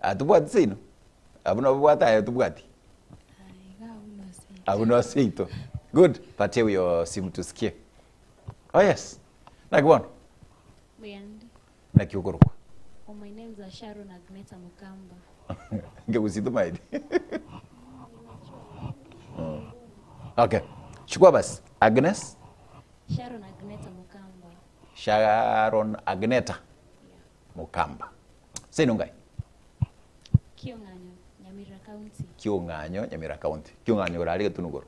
Atubwati sino. Abuna bwata ayo tubwati. Abuna sito. Good. Patie huyo simu tusikie. Oh yes. Nakibona. Beyond. Nakiukorokwa. Oh, my name is Sharon Agneta Mukamba. Ngewusito maidi. Okay. Chukua basi. Agnes? Sharon Agneta Mukamba. Sharon Agneta Mukamba. Sino ngai? Kiong'anyo, Nyamira County. Kiong'anyo, Nyamira County. Kiong'anyo orari getunugoro.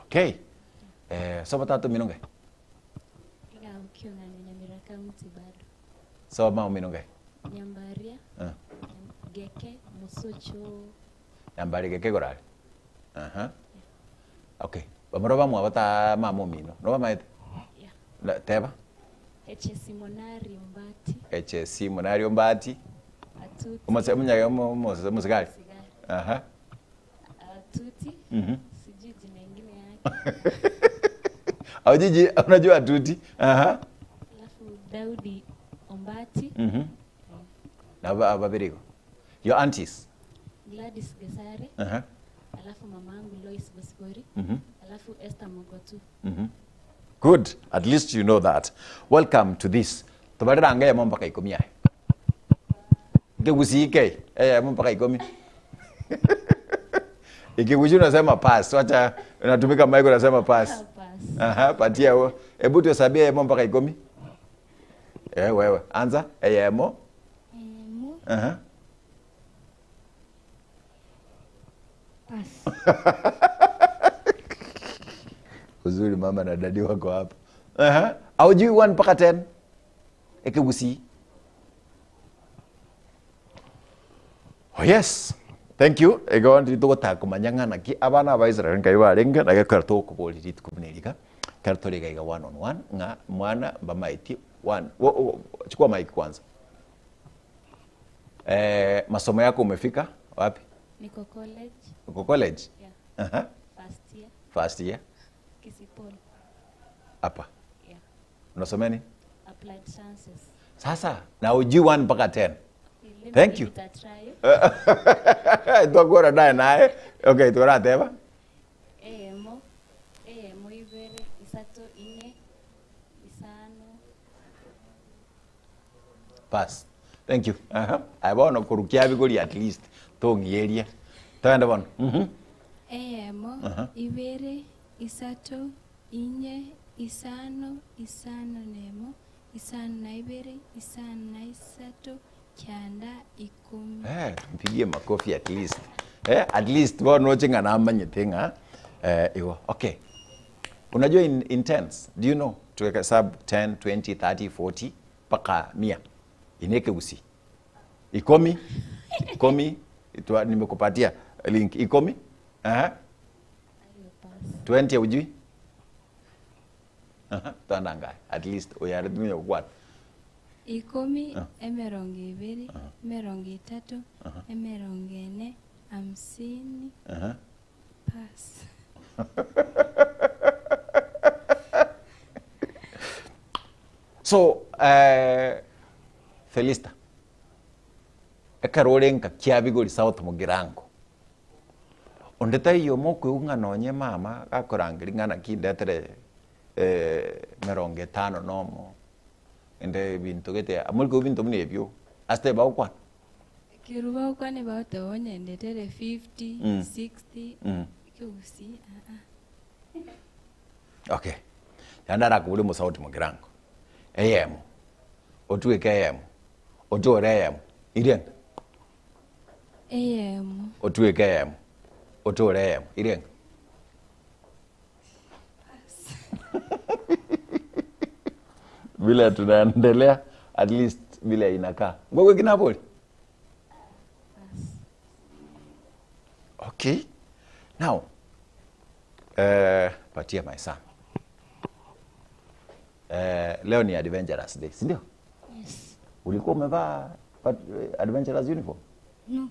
Okay. Soba tatu mino ngai? Kiong'anyo, Nyamira County bado. Soba mama mino ngai? Nyambaria. Geke, Musocho. Nyambaria geke gorari. Aha. Okay. Bamoro bamwa bata mama mino. No bamaete? Yeah. Teba? HSC Monari Ombati. HSC Monari Ombati. Atuti. Umose munyaga musigari. Aha. Atuti. Mhm. Sijui jina lingine yake. Au jiji unajua Atuti? Aha. Alafu Daudi Ombati. Mhm. Na babiriko. Your aunties. Gladys Gesare. Aha. Alafu mamangu Lois Bosibori. Mhm. Alafu Esther Mogotu. Mhm. Good. At least you know that. Welcome to this. Tubarira ngaya mpaka 10 aye. Ngegusike. Mpaka 10. Ikikuji unasema pass. Wacha unatumika mic unasema pass. Pass. Aha, patia huo. Hebu tuhesabie mpaka 10. Wewe anza. Emo. Emo. Aha. Pass. Uzuri mama na dadi wako hapa. Aha. Aujui 1 mpaka 10. Ekigusi. Oh yes. Thank you. Ego ndi tugotaka kumanya ng'ana ki abana ba Israel ngai barenga na gekora tukubori tukubunerika. Kartorega iga 1 on 1 nga mwana bamaiti 1. Chukua mic kwanza. Masomo yako umefika wapi? Niko college. Uko college? Yeah. Aha. First year. First year. Kisipol. Hapa. Yeah. Unasomea nini? Applied Sciences. Sasa na ujui 1 mpaka 10. Thank you. Twakora naye naye. Okay, turateba. Emo. Emo ibere isato ine isano. Pass. Thank you. Aha. Abono kurukia bigori at least tongieria. Twende bono. Mhm. Emo ibere isato inye isano isano nemo isano na ibere isano na isato kianda 10. Tumpigie makofi at least. At least bono chinga na amanyete nga. Iwo. Okay. Unajua in tens, do you know? Tuweka sub 10, 20, 30, 40 paka 100. Ineke usi. Ikomi. Ikomi. Nimekupatia link. Ikomi. Aha. 20 ujui? Aha, tandanga. At least uyaritumia kwa. Ikomi, emerongo ibere, emerongo itatu, emerongo ene, 50. Pass. So, Felista. Ekarorenka kiabigori South Mugirango. Ondeta iyo moko ung'ana onye mama gakorangeri ng'ana kindetere 50 nomo. Ende bintu gete amulko bintu mnebyo. Aste ba ukwana. Kiruba ukwane ba otonye ndetere 50, 60. Kiusi. Okay. Yandara kubuli mu South Mugirango. Eyemo. Otuike eyemo. Otore eyemo. Irenga. Eyemo. Otuike eyemo. Otore eyemo. Irenga. Vile tunaendelea at least vile inakaa. Ngogo kinapoli. Okay. Now, patia my son. Leo ni Adventurous Day, si ndio? Yes. Ulikuwa umevaa Adventurous uniform? No.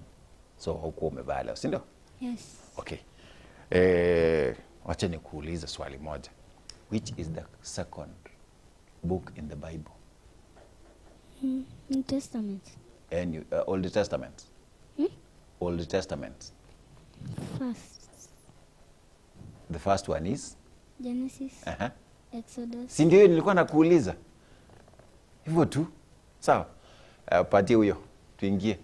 So hukuwa umevaa leo, si ndio? Yes. Okay. Wacha nikuulize swali moja. Which is the second book in the Bible? New Testament. Old Testament. Old Testament. First. The first one is? Genesis. Exodus. Si ndio nilikuwa nakuuliza? Hivyo tu. Sawa. Patie huyo. Tuingie.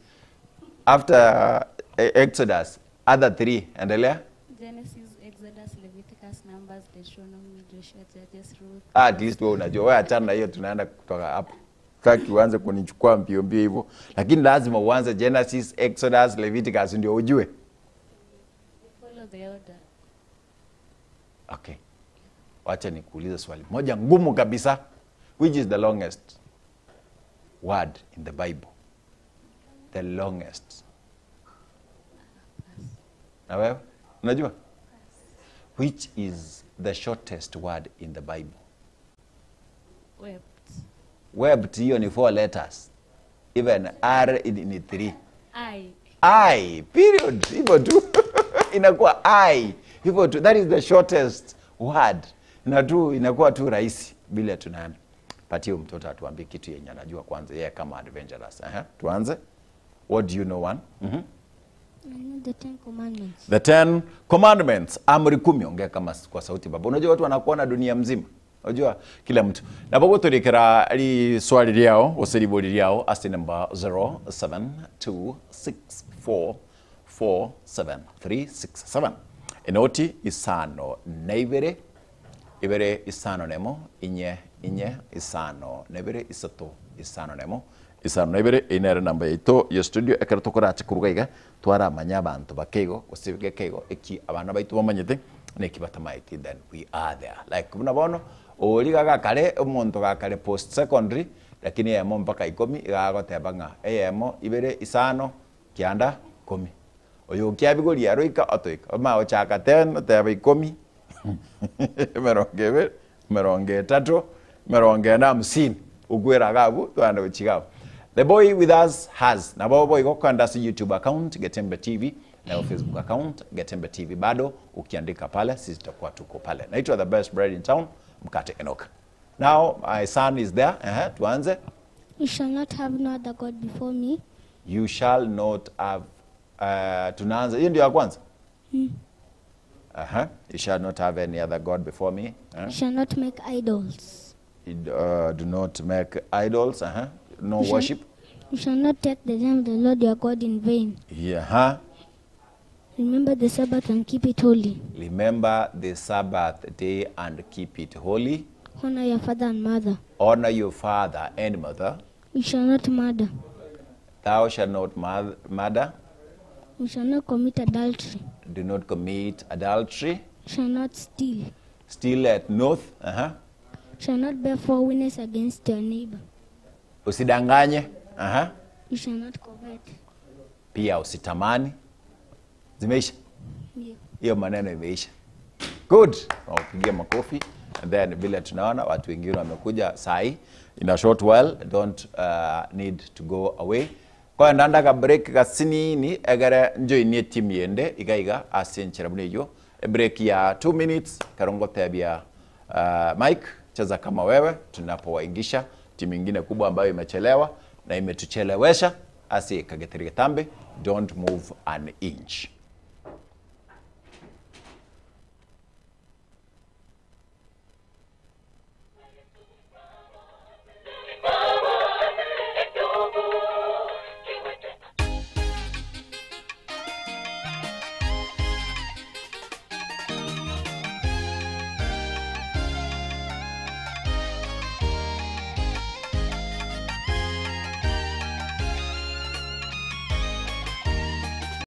After Exodus, other 3, endelea. Genesis, Exodus, Leviticus, Numbers, Deuteronomy, Joshua, Judges, Ruth. At least wewe unajua. Wewe achana na hiyo, tunaenda kutoka hapo. Sitaki uanze kunichukua mbio mbio hivyo. Lakini lazima uanze Genesis, Exodus, Leviticus ndio ujue. Follow the order. Okay. Wacha nikuulize swali moja ngumu kabisa. Which is the longest word in the Bible? The longest. Na wewe? Unajua? Which is the shortest word in the Bible? Wept. Wept, hiyo ni 4 letters. Even R ni 3. I. I, period. Hivyo tu. Inakuwa I. Hivyo tu. That is the shortest word. Na tu inakuwa tu rahisi bila tunaenda. Patie mtoto atuambie kitu yenye anajua kwanza yeye kama adventurous. Tuanze. What do you know one? I know the 10 commandments. The 10 commandments. Amri 10. Ongea kama kwa sauti baba. Unajua watu wanakuona dunia mzima. Unajua kila mtu. Na bogo tulikera li swali liao, usiliboli liao asti number 0726447367. Enoti isano neibere ibere isano nemo inye inye isano nebere isato isano nemo isano nebere inere namba ito ya studio ekero tokorache kuruga iga twaramanya abantu bakeigo gosibige keigo eki abana baitu bamanyete neki batamaiti, then we are there like buna bono origa gakare omonto gakare post secondary lakini emo mpaka 10 igagoteba ng'a eyemo ibere isano kianda 10 oyo kiabigoria roika otoika ma ochaka 10 oteba 10 meronge meronge tatu meronge na 50 ugwera gabu twanda uchigabu. The boy with us has na boy gokwanda si YouTube account Getembe TV na Facebook account Getembe TV, bado ukiandika pale sisi tutakuwa tuko pale. Naitwa the best bread in town, Mkate Enoch. Now my son is there. Tuanze. You shall not have no other god before me. You shall not have tunaanza. Hiyo ndio ya kwanza. You shall not have any other god before me. You shall not make idols. Do not make idols. No worship. You shall not take the name of the Lord your God in vain. Yeah. Remember the Sabbath and keep it holy. Remember the Sabbath day and keep it holy. Honor your father and mother. Honor your father and mother. You shall not murder. Thou shalt not murder. You shall not commit adultery. Do not commit adultery. You shall not steal. Steal at not. You shall not bear false witness against your neighbor. Usidanganye. You shall not covet. Pia usitamani. Zimeisha? Ndio. Hiyo maneno imeisha. Good. Wapigie makofi. And then vile tunaona watu wengine wamekuja sahi. In a short while, don't need to go away. Kwa ndanda ka break kasini ni egere njoinie team yende igaiga asenchera buneyo. Break ya 2 minutes karongo tabia Mike cheza kama wewe tunapowaingisha timu nyingine kubwa ambayo imechelewa na imetuchelewesha. Asi Kageteri Getambe, don't move an inch.